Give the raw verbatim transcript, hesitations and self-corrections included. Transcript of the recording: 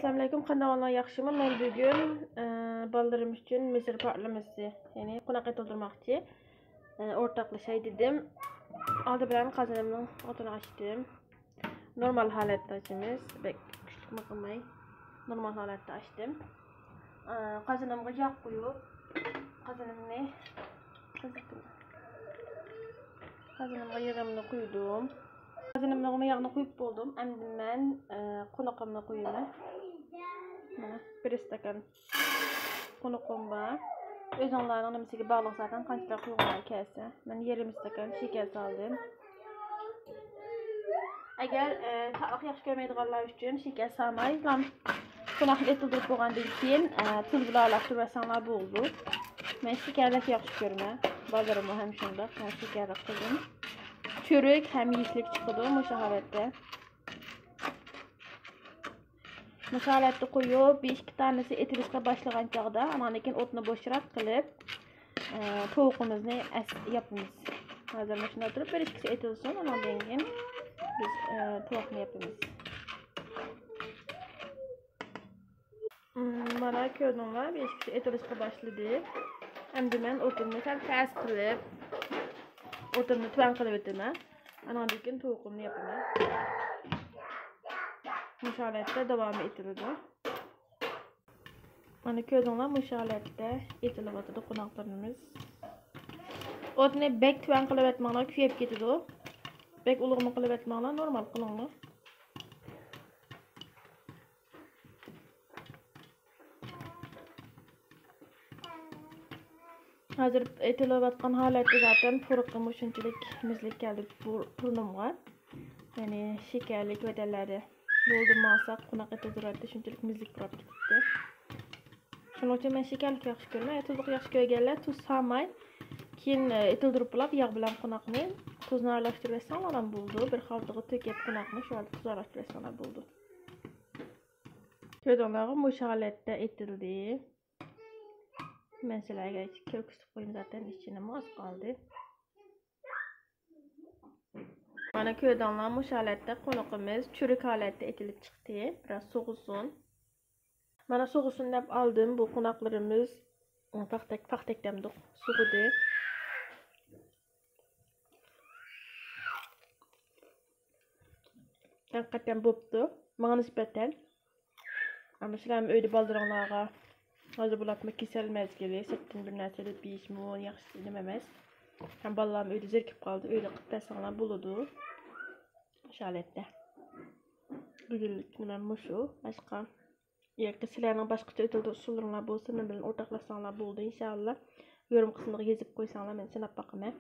ئەسسالامۇئەلەيكۇم، قانداق ئەھۋالىڭلار، ياخشىمۇ؟ مەن بۈگۈن، ئە، بالىلىرىم ئۈچۈن مىسىر پارتلىمىسى، يەنى قوناق ئېتىلدۈرماقچى، ئە، ئورتاقلىشاي دېدىم. ئالدى بىلەن قازىنىمنىڭ ئوتىنى ئاچتىم. نورمال ھالەتتە ئاچىمىز، بەك كۈچلۈكمۇ قىلماي، نورمال ھالەتتە ئاچتىم. ئە، قازىنىمغا ياغ قۇيۇپ، قازىنىمنى، قازىنىمغا يېغىمنى قۇيدۇم. قازىنىمغا ياغنى قۇيۇپ بولدۇم. ئەمدى مەن، ئە، قونىقىمنى قۇيىمەن. مانا، بىر ئىستاكان قونىقىم بار. ئۆزۈڭلارنىڭ نېمىسىگە باغلىق زاتەن، قانچىلىك قۇيغۇڭلار كەلسە. مەن يېرىم ئىستاكان شېكەر سالدىم. ئەگەر، ئە، تاتلىق ياخشى كۆرمەيدىغانلار ئۈچۈن شېكەر سالمايلا قوناقنى ئېتىلدۇرۇپ بولغاندىن كېيىن، ئە، تۇز بىلەن ئارىلاشتۇرۇۋەتسەڭلار بولىدۇ. مەن شېكەرلىك ياخشى كۆرىمەن. بالىلىرىممۇ ھەم شۇنداق. مەن شېكەرلىك قىلدىم. چۈرۈك ھەم يېيىشلىك چىقىدۇ مۇشۇ ھالەتتە. مۇشۇ ھالەتتە قويۇپ، بىر ئىككى تانىسى ئېتىلىشقا باشلىغان چاغدا، ئاناندىن كېيىن ئوتنى بوشراق قىلىپ، ئە، توۋۇقىمىزنى ئەس-، ياپىمىز. ھازىر مۇشۇنداق تۇرۇپ، بىر ئىككىسى ئېتىلسۇن، ئاناندىن كېيىن بىز، ئە، توۋۇقنى ياپىمىز. مم، مانا كۆردۈڭلار، بىر ئىككىسى ئېتىلىشقا باشلىدى. ئەمدى مەن ئوتۇمنى سەل پەس قىلىپ، ئوتۇمنى تۆۋەن قىلىپ ئۆتىمەن. ئاناندىن كېيىن توۋۇقۇمنى ياپىمەن. مۇشۇ ھالەتتە داۋامى ئېتىلىدۇ. مانا كۆردۈڭلار، مۇشۇ ھالەتتە ئېتىلىۋاتىدۇ قوناقلىرىمىز. ئوتنى بەك تۆۋەن قىلىۋەتمەڭلار، كۆيۈپ كېتىدۇ. بەك ئۇلۇغمۇ قىلىۋەتمەڭلار، نورمال قىلىڭلار. ھازىر ئېتىلىۋاتقان ھالەتتە زاتەن پۇرىقىمۇ شۇنچىلىك مۈزلۈك كەلدى بۇ-، بۇرنۇمغا. يەنى شېكەرلىك ۋەتەنلەردە يولدىن ماڭساق، قوناق ئېتىلدۇراتتى، شۇنچىلىك مۈزلۈك پۇراپ كېتىپتۇ. شۇنىڭ ئۈچۈن مەن شېكەرلىك ياخشى كۆرىمەن. تۇزلۇق ياخشى كۆرگەنلەر تۇز سالماي، كېيىن، ئە، ئېتىلدۇرۇپ بولاپ ياغ بىلەن قوناقنى تۇزنى ئارىلاشتۇرۇۋەتسەڭلار ھەم بولىدۇ. بىر خالتىغا تۆكۈپ قوناقنى شۇ ھالدا تۇز ئارىلاشتۇرۇۋەتسەڭلار بولىدۇ. كۆردۈڭلارغۇ، مۇشۇ ھالەتتە ئېتىلدى. مەن سىلەرگە كۆرسىتىپ قويۇم، زاتەن ئىچىنىمۇ ئاز قالدى. مانا كۆردۈڭلار، مۇشۇ ھالەتتە قونىقىمىز چۈرۈك ھالەتتە ئېتىلىپ چىقتى. بىراز سوغۇسۇن. مانا سوغۇسۇن دەپ ئالدىم. بۇ قوناقلىرىمىز پاختەك، پاختەك دەمدۇق، سوغۇدى. ھەقىقەتەن بوپتۇ. ماڭا نىسبەتەن. ئەمما سىلەرمۇ ئۆيدە بالىلىرىڭلارغا ھازىر بولۇپمۇ كېسەل مەزگىلى، سىرتتىن بىر نەرسە ئېلىپ يېيىشمۇ ياخشى نېمە ئەمەس. ھەم بالىلارمۇ ئۆيدە زېرىكىپ قالدى، ئۆيدە قىلىپ بەرسەڭلار بولىدۇ. مۇشۇ ھالەتتە. بۈگۈنلۈك نېمەم مۇشۇ. باشقا، ياكى سىلەرنىڭ باشقىچە ئېتىلدۇرۇش ئۇسۇللىرىڭلار بولسا، مەن بىلەن ئورتاقلاشساڭلار بولىدۇ، ئىنشائاللا. يورۇم قىسمىغا يېزىپ قويساڭلار، مەن سىناپ باقىمەن.